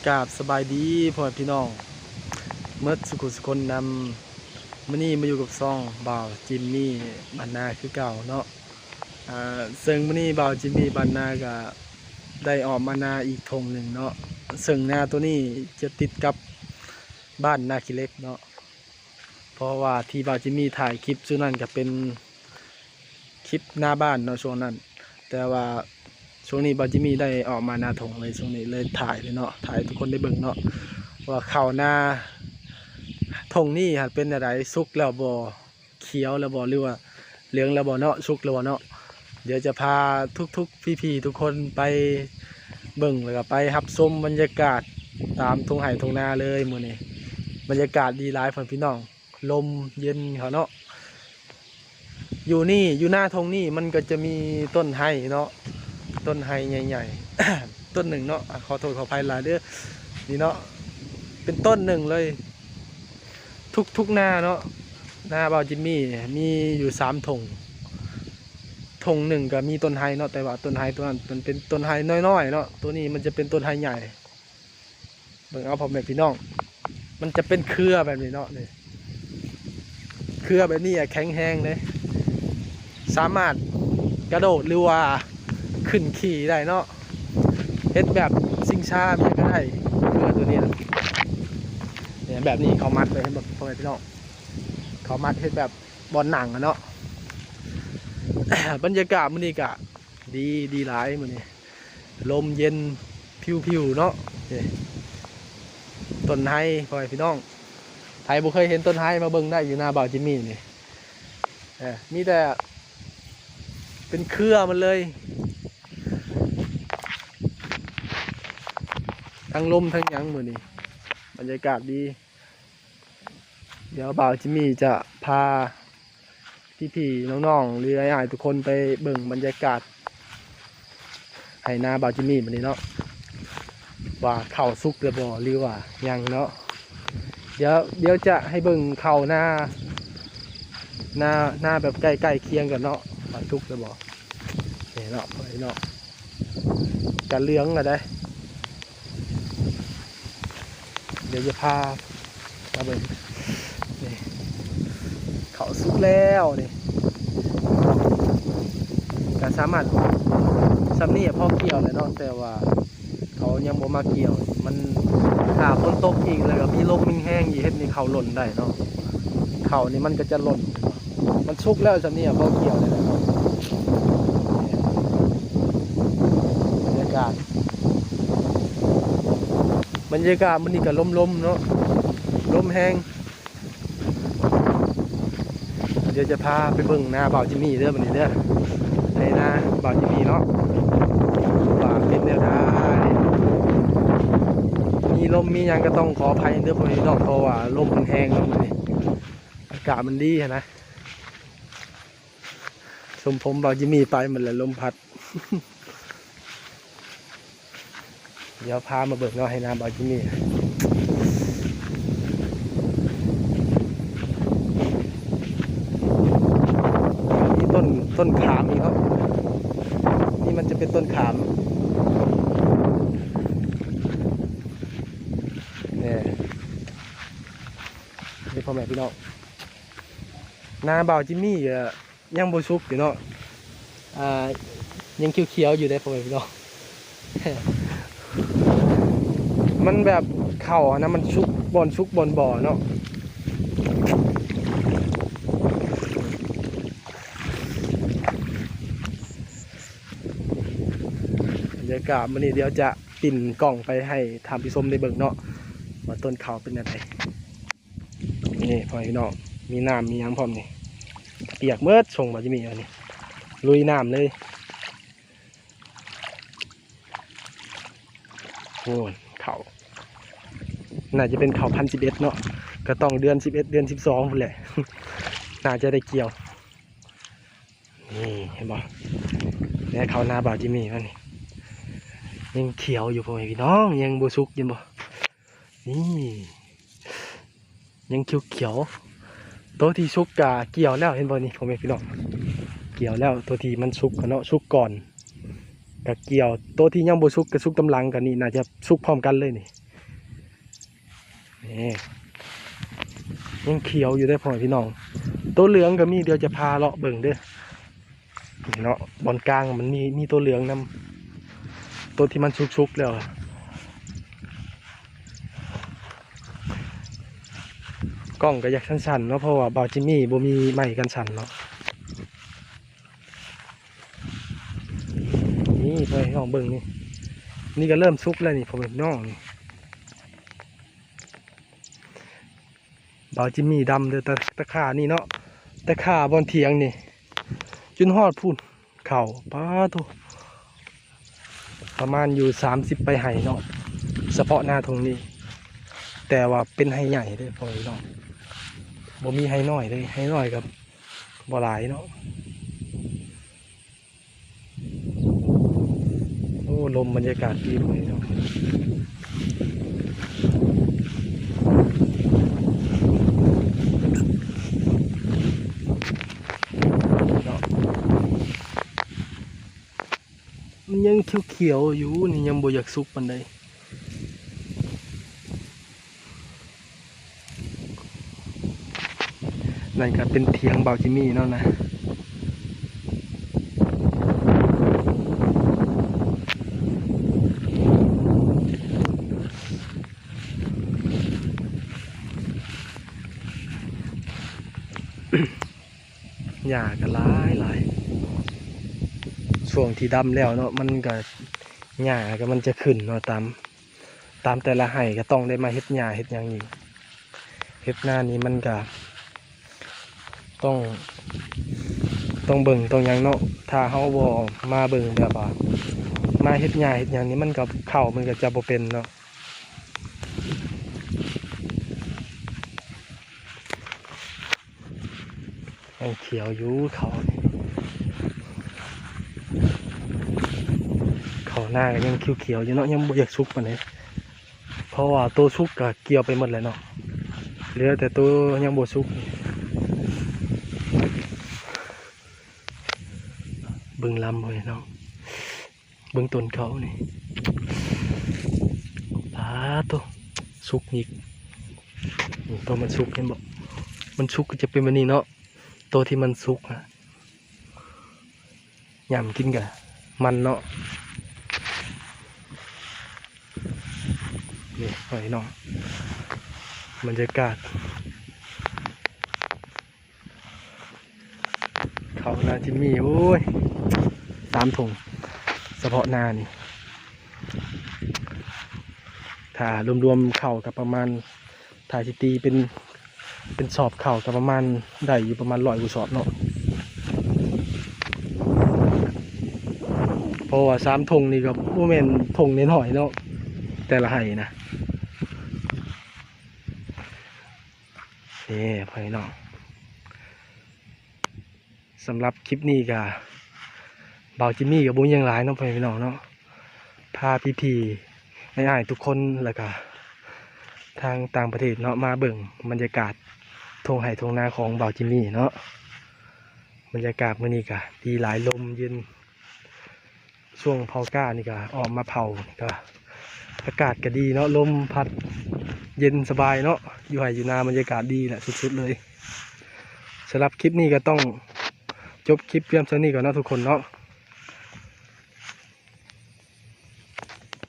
ກາບສະບາຍດີພໍ່ແມ່ພີ່ນ້ອງໝົດສຸຂູສຸຄົນນຳ. ມື້ນີ້ມາຢູ່ກັບຊ່ອງບ່າວຈິມມີບ້ານນາຄືເກົ່າເນາະ. ອ່າ ເຊິ່ງມື້ນີ້ບ່າວຈິມມີບ້ານນາກະໄດ້ອອກມານາອີກທົ່ງໜຶ່ງເນາະ, ເຊິ່ງນາໂຕນີ້ຈະຕິດກັບບ້ານນາຂີ້ເຫຼັກເນາະ. ເພາະວ່າທີ່ບ່າວຈິມມີຖ່າຍຄລິບຊ່ວງນັ້ນກະເປັນ ຄລິບໜ້າບ້ານເນາະຊ່ວງນັ້ນ, ແຕ່ວ່າຊ່ວງນີ້ບ່າວຈິມມີໄດ້ອອກມາໜ້າທົ່ງເລີຍ, ຊ່ວງນີ້ເລີຍຖ່າຍເລີຍເນາະ, ຖ່າຍໃຫ້ທຸກຄົນໄດ້ເບິ່ງເນາະ ວ່າເຂົ້ານາທົ່ງນີ້ຫັ້ນເປັນແນວໃດ, ສຸກແລ້ວບໍ່, ຂຽວແລ້ວບໍ່ ຫຼືວ່າເຫຼືອງແລ້ວບໍ່ເນາະ, ສຸກແລ້ວບໍ່ເນາະ. ດຽວຈະພາທຸກໆ ພີ່ໆ ທຸກຄົນໄປເບິ່ງ ແລ້ວກະໄປຮັບຊົມບັນຍາກາດຕາມທົ່ງໄຮ່ທົ່ງນາເລີຍມື້ນີ້. ບັນຍາກາດດີຫຼາຍພໍ່ແມ່ພີ່ນ້ອງ. ລົມເຢັນເຂົາເນາະ. ຢູ່ນີ້ ຢູ່ໜ້າທົ່ງນີ້ມັນກະຈະມີຕົ້ນໄຮເນາະ, ຕົ້ນໄຮໃຫຍ່ໆ ຕົ້ນໜຶ່ງເນາະ, ອາ ຂໍໂທດຂໍອະໄພຫຼາຍເດີ. ນີ້ເນາະ ເປັນຕົ້ນໜຶ່ງເລີຍ. ທຸກໆນາເນາະ, ນາບ່າວຈິມມີມີຢູ່ສາມທົ່ງ, ທົ່ງໜຶ່ງກະມີຕົ້ນໄຮເນາະ, ແຕ່ວ່າຕົ້ນໄຮໂຕນັ້ນມັນເປັນຕົ້ນໄຮນ້ອຍໆເນາະ, ໂຕນີ້ມັນຈະເປັນຕົ້ນໄຮໃຫຍ່. ເບິ່ງເອົາພໍ່ແມ່ພີ່ນ້ອງ, ມັນຈະເປັນເຄືອແບບນີ້ເນາະ, ນີ້ ເຄືອແບບນີ້ແຂງແຮງເດ້, ສາມາດກະໂດດ ຫຼືວ່າຂຶ້ນຂີ່ໄດ້ເນາະ, ເຮັດແບບຊິງຊາຫຍັງກະໄດ້ ເຄືອໂຕນີ້ນະ. ນີ້ ແບບນີ້ເຂົາມັດໄວ້ໃຫ້ເບິ່ງພໍ່ແມ່ພີ່ນ້ອງ, ເຂົາມັດເຮັດແບບບ່ອນນັ່ງຫັ້ນເນາະ. ບັນຍາກາດມື້ນີ້ກະ ດີ ດີຫຼາຍມື້ນີ້, ລົມເຢັນພິວໆເນາະ. ນີ້ ຕົ້ນໄຮພໍ່ແມ່ພີ່ນ້ອງ, ໃຜບໍ່ເຄີຍເຫັນຕົ້ນໄຮມາເບິ່ງໄດ້ຢູ່ນາບ່າວຈິມມີນີ້, ເອີ ມີແຕ່ເປັນເຄືອມັນເລີຍ, ທັງລົມທັງຫຍັງມື້ນີ້ ບັນຍາກາດດີ. ດຽວບ່າວຈິມມີຈະພາພີ່ໆ ນ້ອງໆ ຫຼື ອ້າຍໆ ທຸກຄົນໄປເບິ່ງບັນຍາກາດໄຮ່ນາບ່າວຈິມມີມື້ນີ້ເນາະ, ວ່າເຂົ້າສຸກແລ້ວບໍ່ ຫຼືວ່າຍັງເນາະ. ດຽວ ດຽວຈະໃຫ້ເບິ່ງເຂົ້ານາ ນາ ນາແບບໃກ້ໆຄຽງກັນເນາະ ວ່າສຸກແລ້ວບໍ່. ນີ້ເນາະ ພໍ່ແມ່ພີ່ນ້ອງ, ກະເຫຼືອງແລ້ວເດ້. ດຽວຈະພາມາເບິ່ງ ນີ້ ເຂົ້າສຸກແລ້ວນີ້, ກະສາມາດ ຊ່ຳນີ້ພໍກ່ຽວແລ້ວເນາະ, ແຕ່ວ່າເຂົາຍັງບໍ່ມາກ່ຽວ, ມັນ ຖ້າຝົນຕົກອີກ ແລ້ວກະມີລົມມີແຮງອີກ ເຮັດໃຫ້ເຂົ້າຫຼົ່ນໄດ້ເນາະ. ເຂົ້ານີ້ມັນກະຈະຫຼົ່ນ. ມັນສຸກແລ້ວຊ່ຳນີ້ ພໍກ່ຽວໄດ້ແລ້ວເນາະ. ບັນຍາກາດ ບັນຍາກາດມື້ນີ້ກະລົມໆເນາະ, ລົມແຮງ. ດຽວຈະພາໄປເບິ່ງນາບ່າວຈິມມີເດີ ບາດນີ້ເດີ, ໄຮ່ນາບ່າວຈິມມີເນາະ ວ່າເປັນແນວໃດ. ມີລົມມີຫຍັງກະຕ້ອງຂໍອະໄພເດີພໍ່ແມ່ພີ່ນ້ອງ, ເພາະວ່າລົມມັນແຮງເນາະມື້ນີ້, ອາກາດມັນດີຫັ້ນນະ. ຊົມຜົມບ່າວຈິມມີໄປໝົດແລ້ວ ລົມພັດ. ດຽວພາມາເບິ່ງເນາະ ໄຮ່ນາບ່າວຈິມມີ. ມີຕົ້ນ ຕົ້ນຂາມອີກເນາະ, ນີ້ມັນຈະເປັນຕົ້ນຂາມ. ນີ້ ນີ້ ພໍ່ແມ່ພີ່ນ້ອງ, ນາບ່າວຈິມມີກະຍັງບໍ່ສຸກຢູ່ເນາະ, ອ່າ ຍັງຂຽວໆຢູ່ເດ້ພໍ່ແມ່ພີ່ນ້ອງ. ມັນແບບເຂົ້າຫັ້ນນະ ມັນສຸກບ່ອນສຸກບ່ອນບໍ່ເນາະ. ບັນຍາກາດມື້ນີ້ ດຽວຈະປິ່ນກ້ອງໄປໃຫ້ທ່ານຜູ້ຊົມໄດ້ເບິ່ງເນາະ ວ່າຕົ້ນເຂົ້າເປັນແນວໃດ. ນີ້ພໍ່ແມ່ພີ່ນ້ອງ ມີນ້ຳມີຫຍັງພ້ອມນີ້, ປຽກໝົດ ສົ່ງບ່າວຈິມມີອັນນີ້ ລຸຍນ້ຳເລີຍ. ໂອ້ ເຂົ້າ ໜ້າຈະເປັນເຂົ້າພັນສິບເອັດເນາະ, ກະຕ້ອງເດືອນສິບເອັດ ເດືອນສິບສອງພຸ້ນແຫຼະ ໜ້າຈະໄດ້ກ່ຽວ. ນີ້ເຫັນບໍ່ ແລະ ເຂົ້ານາບ່າວຈິມມີມັນນີ້ ຍັງຂຽວຢູ່ພໍ່ແມ່ພີ່ນ້ອງ, ຍັງບໍ່ສຸກ ເຫັນບໍ່. ນີ້ ຍັງຂຽວໆ, ໂຕທີ່ສຸກກະກ່ຽວແລ້ວ ເຫັນບໍ່ນີ້ ພໍ່ແມ່ພີ່ນ້ອງ, ກ່ຽວແລ້ວ. ໂຕທີ່ມັນສຸກກະເນາະ ສຸກກ່ອນກະກ່ຽວ, ໂຕທີ່ຍັງບໍ່ສຸກກະສຸກຕາມຫຼັງ. ກະນີ້ໜ້າຈະສຸກພ້ອມກັນເລີຍນີ້. ນີ້ ຍັງຂຽວຢູ່ເດ້ພໍ່ແມ່ພີ່ນ້ອງ ໂຕເຫຼືອງກໍມີ ດຽວຈະພາເລາະເບິ່ງເດີ້. ນີ້ເນາະ ບ່ອນກາງມັນມີ ມີໂຕເຫຼືອງນຳ ໂຕທີ່ມັນສຸກໆແລ້ວ. ກ້ອງກໍຢາກສັ່ນໆເນາະ ເພາະວ່າບ່າວຈິມມີ່ບໍ່ມີໄມ້ກັນສັ່ນເນາະ. ນີ້ ພໍ່ແມ່ພີ່ນ້ອງເບິ່ງນີ້ ນີ້ກໍເລີ່ມສຸກແລ້ວນີ້ ພໍ່ແມ່ພີ່ນ້ອງນີ້. ບ່າວຈິມມີ່ດຳເດີ້ ຕາ ຕາຂ້ານີ້ເນາະ ຕາຂ້າບ່ອນຖຽງນີ້ ຈົນຮອດພຸ້ນ ເຂົ້າ ປາໂທ້ ປະມານຢູ່ສາມສິບປາຍໄຮ່ເນາະ ສະເພາະນາທົ່ງນີ້. ແຕ່ວ່າເປັນໄຮ່ໃຫຍ່ເດ້ພໍ່ແມ່ພີ່ນ້ອງ ບໍ່ມີໄຮ່ນ້ອຍເດ້ ໄຮ່ນ້ອຍກໍບໍ່ຫຼາຍເນາະ. ໂອ້ ລົມ ບັນຍາກາດດີເນາະ ເນາະ ມັນຍັງຂຽວໆຢູ່ນີ້ ຍັງບໍ່ຢາກສຸກປານໃດ. ນັ້ນກໍເປັນຖຽງບ່າວຈິມມີ່ເນາະນະ ຫຍ້າກໍຫຼາຍໆ ຊ່ວງທີ່ດຳແລ້ວເນາະ ມັນກໍຫຍ້າກໍມັນຈະຂຶ້ນເນາະ ຕາມ ຕາມແຕ່ລະໄຮ່ກໍຕ້ອງໄດ້ມາເຮັດຫຍ້າເຮັດຫຍັງອີກ ເຮັດນານີ້ມັນກໍຕ້ອງ ຕ້ອງເບິ່ງຕ້ອງຫຍັງເນາະ ຖ້າເຮົາບໍ່ມາເບິ່ງແບບວ່າ ມາເຮັດຫຍ້າເຮັດຫຍັງນີ້ ມັນກໍ ເຂົ້າມັນກໍຈະບໍ່ເປັນເນາະ. ຍັງຂຽວຢູ່ເຂົ້ານີ້ ເຂົ້ານາກໍຍັງຂຽວໆຢູ່ເນາະ ຍັງບໍ່ຢາກສຸກປານໃດ ເພາະວ່າໂຕສຸກກໍກ່ຽວໄປໝົດແລ້ວເນາະ ເຫຼືອແຕ່ໂຕຍັງບໍ່ສຸກ. ເບິ່ງລຳເລີຍເນາະ. ເບິ່ງຕົ້ນເຂົານີ້ ປາໂທ້ ສຸກອີກ ນີ້ ໂຕມັນສຸກ ເຫັນບໍ່ ມັນສຸກກໍຈະເປັນແບບນີ້ເນາະ ໂຕທີ່ມັນສຸກນະ ຫຍ້ຳກິນກໍມັນເນາະ. ນີ້ ພີ່ນ້ອງ ບັນຍາກາດ ເຂົ້ານາຈິມມີ່ ໂອ້ຍ ສາມຖົງ ສະເພາະນານີ້ ຖ້າລວມໆເຂົ້າກໍປະມານ ຖ້າຊິຕີເປັນ ເປັນສອບເຂົ້າກໍປະມານ ໄດ້ຢູ່ປະມານຮ້ອຍກວ່າສອບເນາະ ເພາະວ່າສາມຖົງນີ້ກໍບໍ່ແມ່ນຖົງນ້ອຍໆເນາະ ແຕ່ລະໄຮ່ນະ. ເອີ ພໍ່ແມ່ພີ່ນ້ອງ ສຳລັບຄລິບນີ້ກະ ບ່າວຈິມມີ່ກະບໍ່ມີຫຍັງຫຼາຍເນາະ ພໍ່ແມ່ພີ່ນ້ອງເນາະ ພາພີ່ໆອ້າຍໆທຸກຄົນ ແລ້ວກະທາງຕ່າງປະເທດເນາະ ມາເບິ່ງບັນຍາກາດທົ່ງໄຮ່ທົ່ງນາຂອງບ່າວຈິມມີ່ເນາະ. ບັນຍາກາດມື້ນີ້ກະດີຫຼາຍ ລົມເຢັນ ຊ່ວງເຜົາກ້ານີ້ກໍອອກມາເຜົານີ້ກໍ ອາກາດກໍດີເນາະ ລົມພັດເຢັນສະບາຍເນາະ ຢູ່ໄຮ່ຢູ່ນາບັນຍາກາດດີແຫຼະ ສຸດໆເລີຍ. ສຳລັບຄລິບນີ້ກໍຕ້ອງຈົບຄລິບພຽງເທົ່ານີ້ກ່ອນເນາະທຸກຄົນເນາະ.